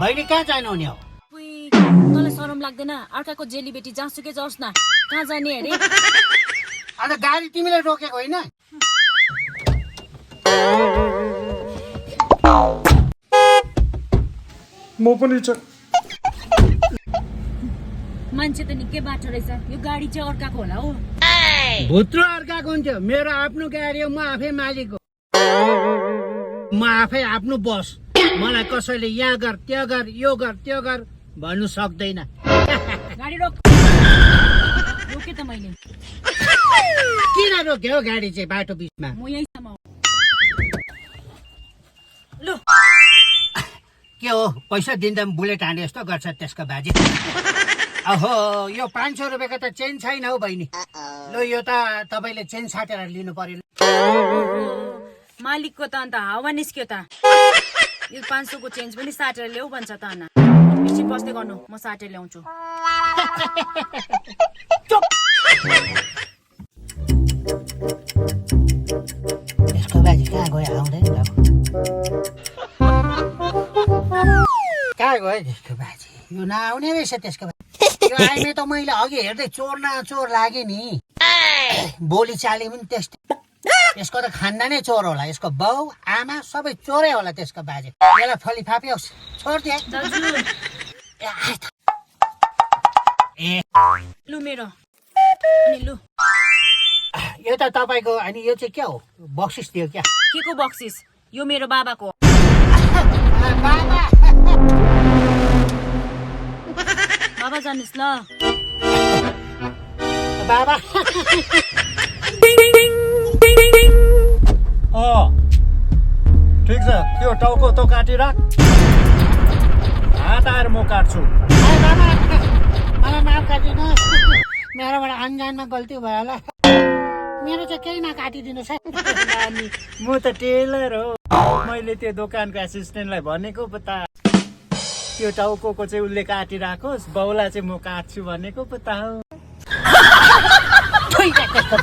बहिनी कहाँ जानुहुने हो? तँलाई शरम लाग्दैन? अर्काको जेली बेटी जहाँसुकै जाओस् न, कहाँ जाने अरे? अन्त गाडी तिमीले रोकेको होइन? म पनि मान्छे त निकै बाटो रहेछ, यो गाडी चाहिँ अर्काको होला हो। भुत्रो अर्काको हुन्थ्यो, मेरो आफ्नो गाडी हो, म आफै मालिक हो, म आफै आफ्नो बस। मलाई कसैले यहाँ गर त्यो गर यो गर त्यो गर भन्नु सक्दैन। गाडी रोक। रोके त मैले। किन रोक्यो गाडी चाहिँ बाटो बिचमा? म यहीँसम्म हो। लु के हो पैसा दिँदा बुलेट हाने जस्तो गर्छ त्यसको बाजे। अहो यो 500 रुपियाँको त चेन छैन हौ बहिनी। लु यो त तपाईँले चेन साटेर लिनु पर्यो। मालिकको त अन्त हावा निस्क्यो त। यो 500 को चेन्ज पनि साटेर ल्याऊ भन्छ त अन्ना। एकछिन बस्दै गर्नु, म साटेर ल्याउँछु। त्यसको बाजे कहाँ गयो? आउँदैन त। कहाँ गयो त्यसको बाजे? यो नआउने रहेछ त्यसको बाजे। यो आइमे त मैले अघि हेर्दै चोर न चोर लाग्यो नि। बोली चाली पनि त्यस्तै। यसको त खानदानै चोर होला, यसको बाउ आमा सबै चोरै होला त्यसको बाजे। यसलाई फलिफापी होस् छोड्दिए। ए लु मेरो अनि लु यो त तपाईँको, अनि यो चाहिँ क्या हो? बक्सिस दियो क्या? के को बक्सिस? यो मेरो बाबाको। बाबा बाबा जानुस् ल। बाबा ठिक छ, त्यो टाउको त काटिराख, हात आएर म काट्छु। मलाई माफ गरिदिनुहोस्, मेरोबाट अनजानमा गल्ती भयो होला। मेरो चाहिँ केही नकाटिदिनुहोस् है। नानी म त टेलर हो, मैले त्यो दोकानको एसिस्टेन्टलाई भनेको पो त त्यो टाउको चाहिँ उसले काटिराखोस्, बाउला चाहिँ म काट्छु भनेको पो त हो। त्यस्तो